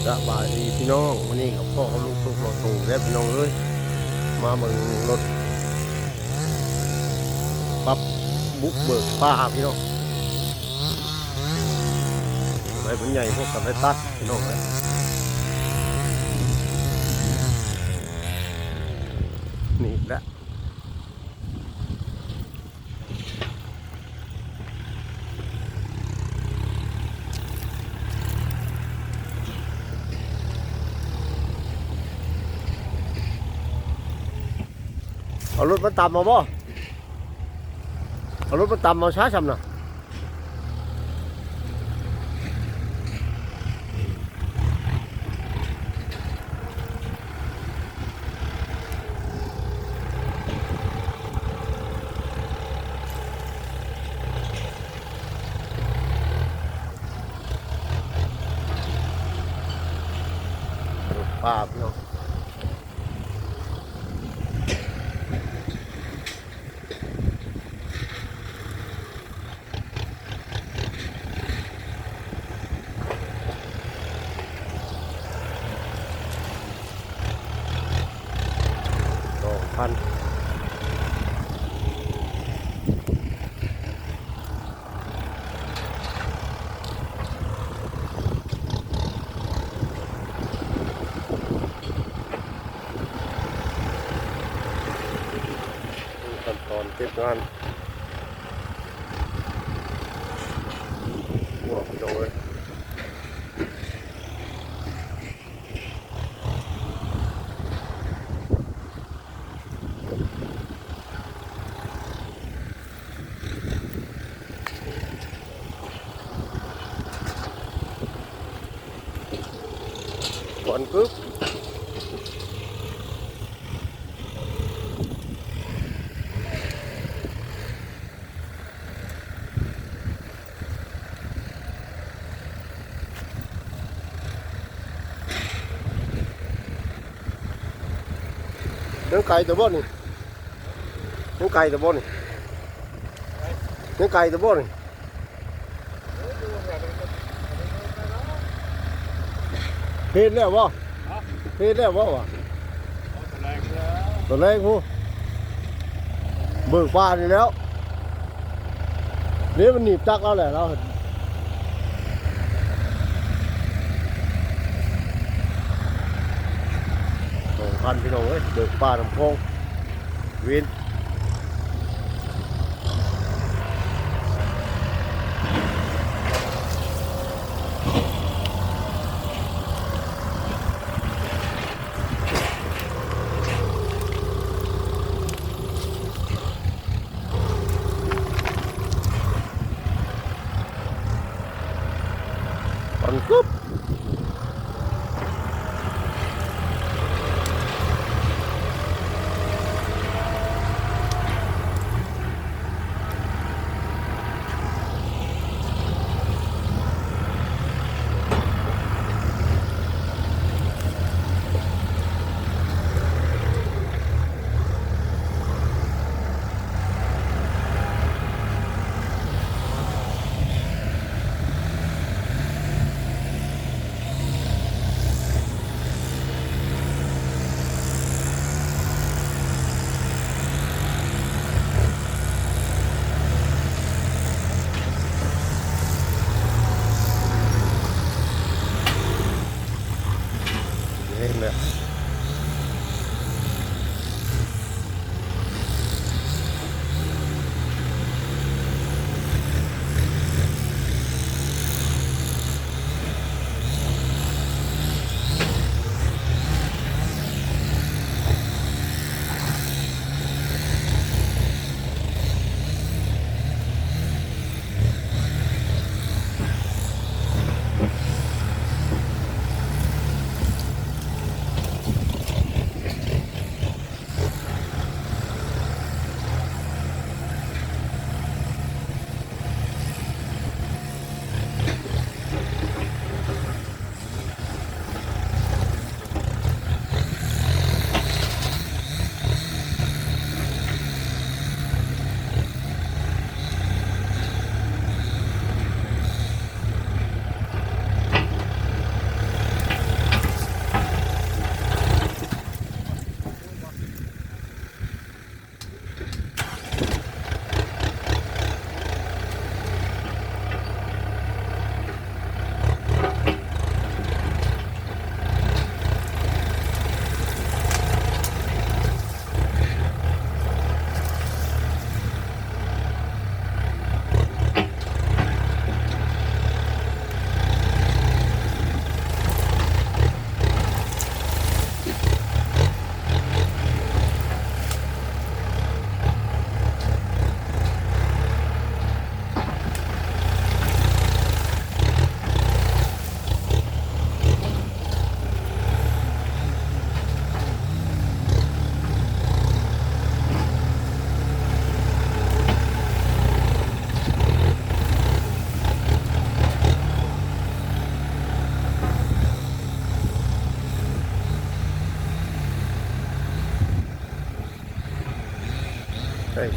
ສະບາຍດີພີ່ນ້ອງ, ມື້ນີ້ກໍພໍ້ກັບລຸງສຸກເນາະ ໂຕແລ້ວພີ່ນ້ອງເອີຍ, ມາເບິ່ງລົດປັບບຸກເບີກປ່າພີ່ນ້ອງ. ໃບມັນໃຫຍ່ ພວກກັນໄດ້ຕັດພີ່ນ້ອງເອີຍ. ນີ້ແຫຼະ ເອົາລົດມາຕຳເອົາບໍ່? ເອົາລົດມາຕຳເອົາຊ້າຊ່ຳນະ. ປາບເນາະ. ສອງພັນ ຂັ້ນຕອນເກັບງານ ໂອ້ ພີ່ນ້ອງເອີຍ. ຄວັນກຶບ. ຍັງໄກແຕ່ບໍ່ນີ້? ຍັງໄກແຕ່ບໍ່ນີ້? ຍັງໄກແຕ່ບໍ່ນີ້? ເຮັດແລ້ວບໍ່? ຮະ? ເຮັດແລ້ວບໍ່ວະ? ຕອນແລງພຸ້ນ ເບີກປ່ານີ້ແລ້ວ. ນີ້ມັນໜີບຈັກລາວແຫຼະ ລາວ ສອງພັນ ພີ່ນ້ອງເອີຍ, ເບີກປ່ານ້ຳຂອງເວນ. ຄວັນກຶບ. ເ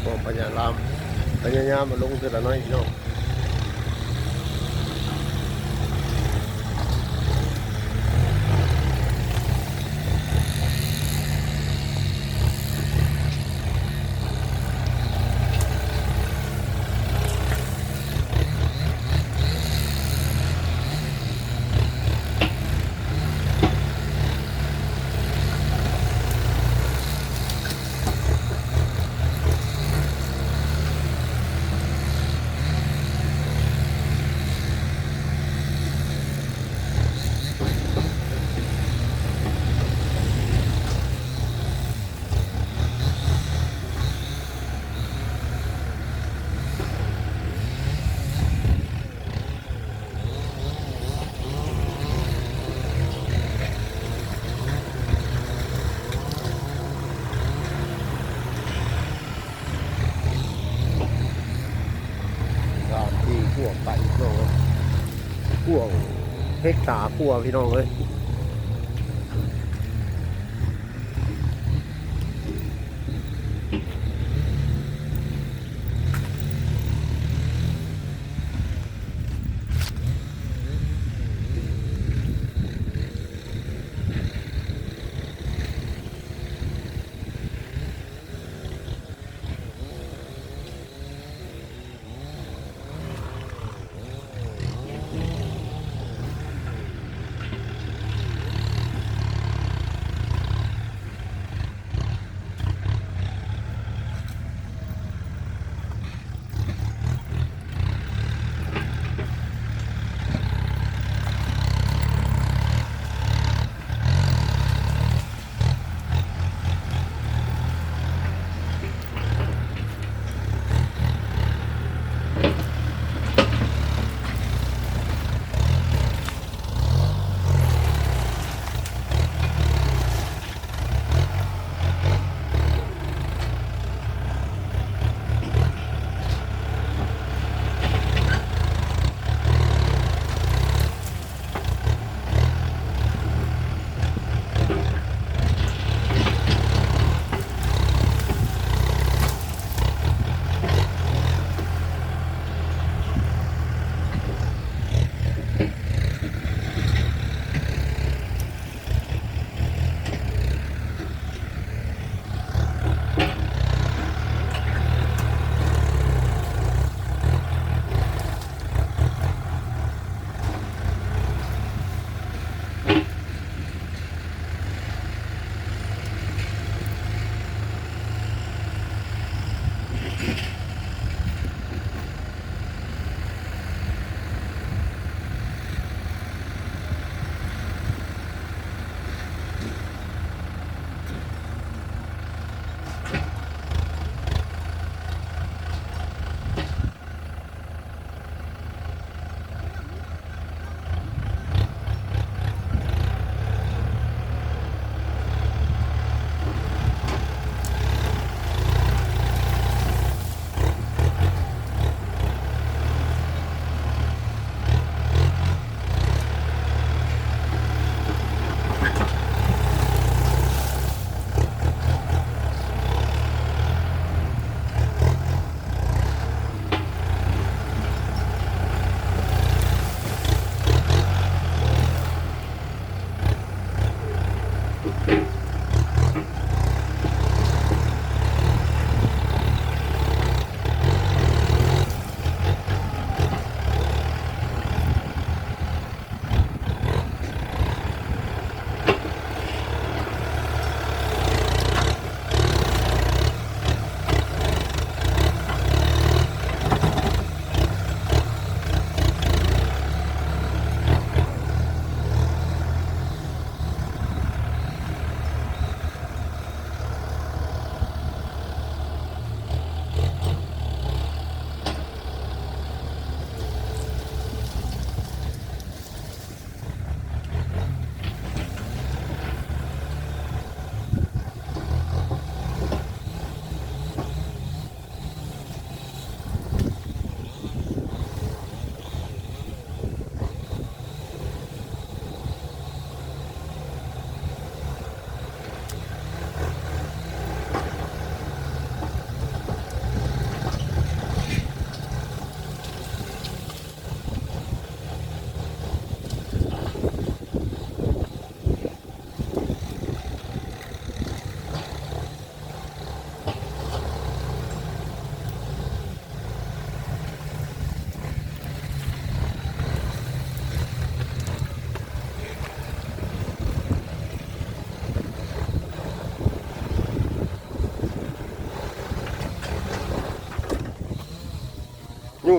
ຄວາມພະຍາຍາມ ພະຍາຍາມມາລົງເທື່ອລະໜ້ອຍພີ່ນ້ອງ. ສາມປີກວ່າໄປພີ່ນ້ອງເອີຍ ກວ່າເຮັກຕາກວ່າພີ່ນ້ອງເອີຍ.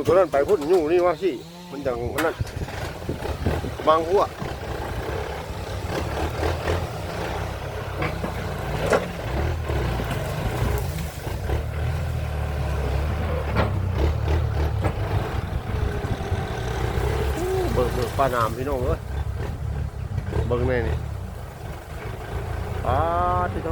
ຕົວນັ້ນໄປພຸ້ນ ຢູ່ນີ້ວ່າຊິ ມັນຈັ່ງອັນນັ້ນ ບາງຫົວ. ເບິ່ງ ເບິ່ງປາໜາມ ພີ່ນ້ອງເອີຍ ເບິ່ງແນ່ນີ້ ປາດຕິໂທ.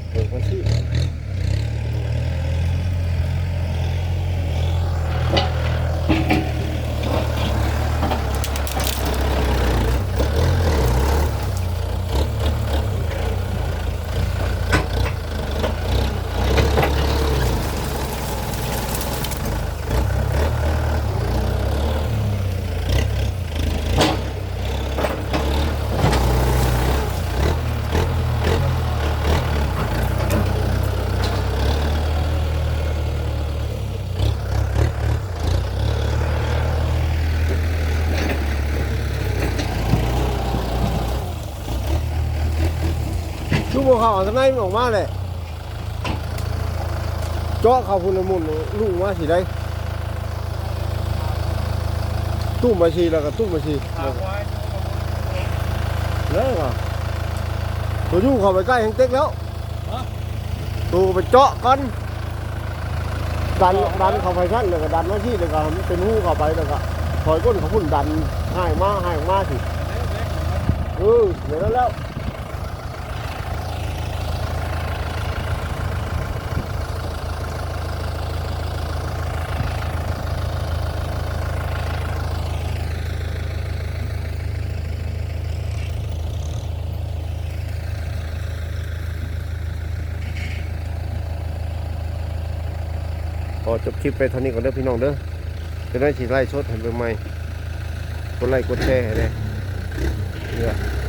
ເບິ່ງວ່າຊິ ຄືບໍ່ເຂົ້າທາງໃນມັນອອກມາແຫຼະ. ເຈາະເຂົ້າພຸ້ນລະໝຸ່ນລຸງມາຊິໄດ້ ຕຸ້ມໄປຊິ ແລ້ວກໍຕຸ້ມໄປຊິ ແລ້ວກໍໂຕຢູ່ເຂົ້າໄປໃກ້ແຮງເຕັກແລ້ວ ໂຕໄປເຈາະກ່ອນ ດັນ ດັນເຂົ້າໄປຊັ້ນ ແລ້ວກໍດັນມາຊິ ແລ້ວກໍໃຫ້ມັນເປັນຮູເຂົ້າໄປ ແລ້ວກໍຖອຍກົ້ນເຂົ້າພຸ້ນ ດັນໃຫ້ມາ ໃຫ້ອອກມາຊິ ເອີ ແນວນັ້ນແລ້ວ. ຂໍຈົບຄລິບໄວ້ເທົ່ານີ້ກ່ອນເດີພີ່ນ້ອງເດີ ຈະໄດ້ຊິໄລຟ໌ສົດໃຫ້ເບິ່ງໃໝ່ ກົດໄລຄ໌ກົດແຊຣ໌ໃຫ້ແດ່ເດີ.